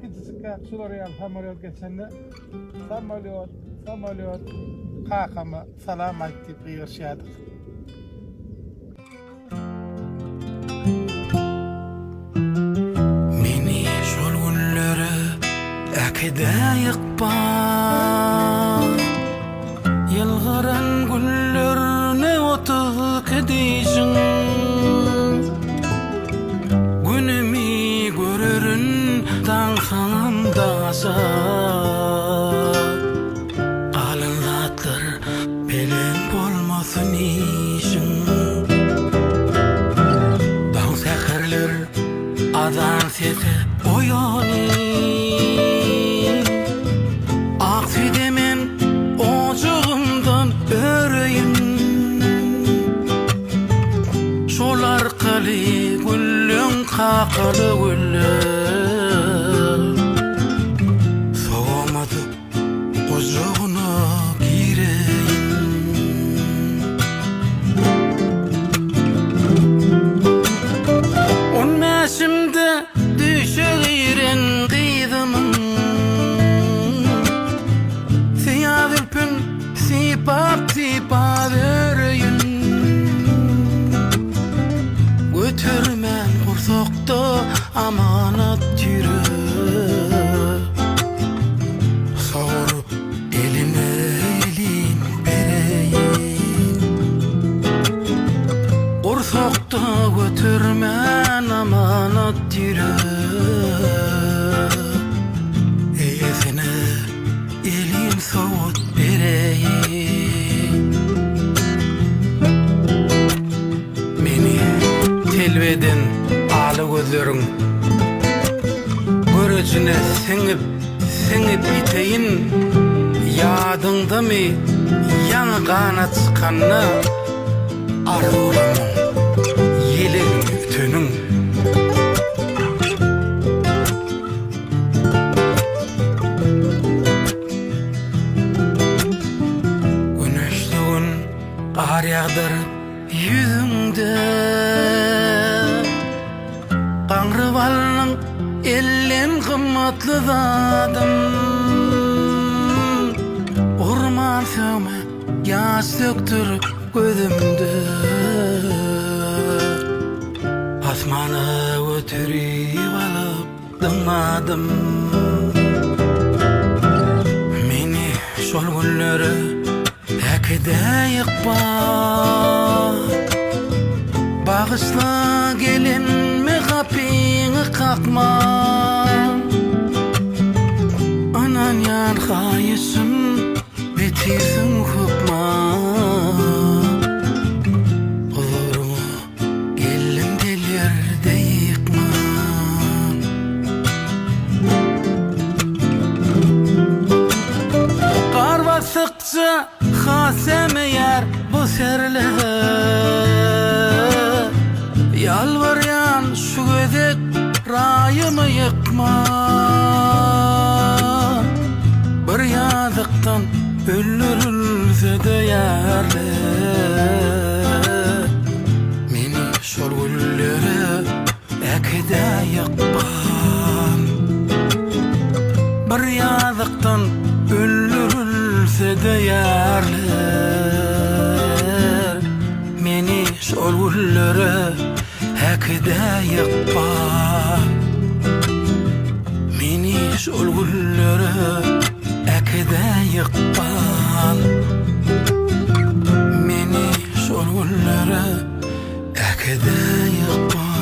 Kiçijikkäk şular ýaly samolýot geçende samolýot, samolýot kakama salam aýt diýip gygyryşýardyk. Meni şol günlere äkidäý ykbal Ýylgyran günlerine 32 dişiň Günümi görerin daňsaňam daşa Galan zatlar Belent bolmasyn işiň. Daň säherler azan sesi oýanyp, Ak süýde men ojagymdan öreýin. Şol arkaly gülleň kakaly güller Sowamadyk Gujagyna gireýin. On bäşimde düýşe giren gyzymyň Syýa zülpün sypap-sypap öreýin. Götermän gursakda amanat ýürek. Sowrup elime elin bereýin. Gursakda götermän amanat ýürek. Eýesine elin sowut bereýin. Meni telbe eden ala gözleriň Görejine siňip, siňip ýiteýin Ýadyňdamy ýaňy ganat çykanda Arzuwlamyň ýelegini üteniň. Güneşli gün gar ýagdyryp Ýüzüňde Gaňrybalnyň elden gymmatly zadyn Urman sögme ýaş dökdür gözümde Asmana göterip alyp dymmadym Meni şol günlere Äkidäý ykbal Bagyşla gelinmi gapyňy kakman Ynanýan haýyşym bitirsiň hökman Huzuryňa geldim del ýerde ýykman. Gar basykça has emeýär bu serler Ýalbarýan şu gezek raýymy ýykma Bir ýazykdan öldürilse-de ýarlar Meni şol günlere äkidäý ykbal Bir ýazykdan öldürilse-de ýarlar Meni şol günlere äkidäý ykbal Meni şol günlere äkidäý ykbal Meni şol günlere äkidäý ykbal.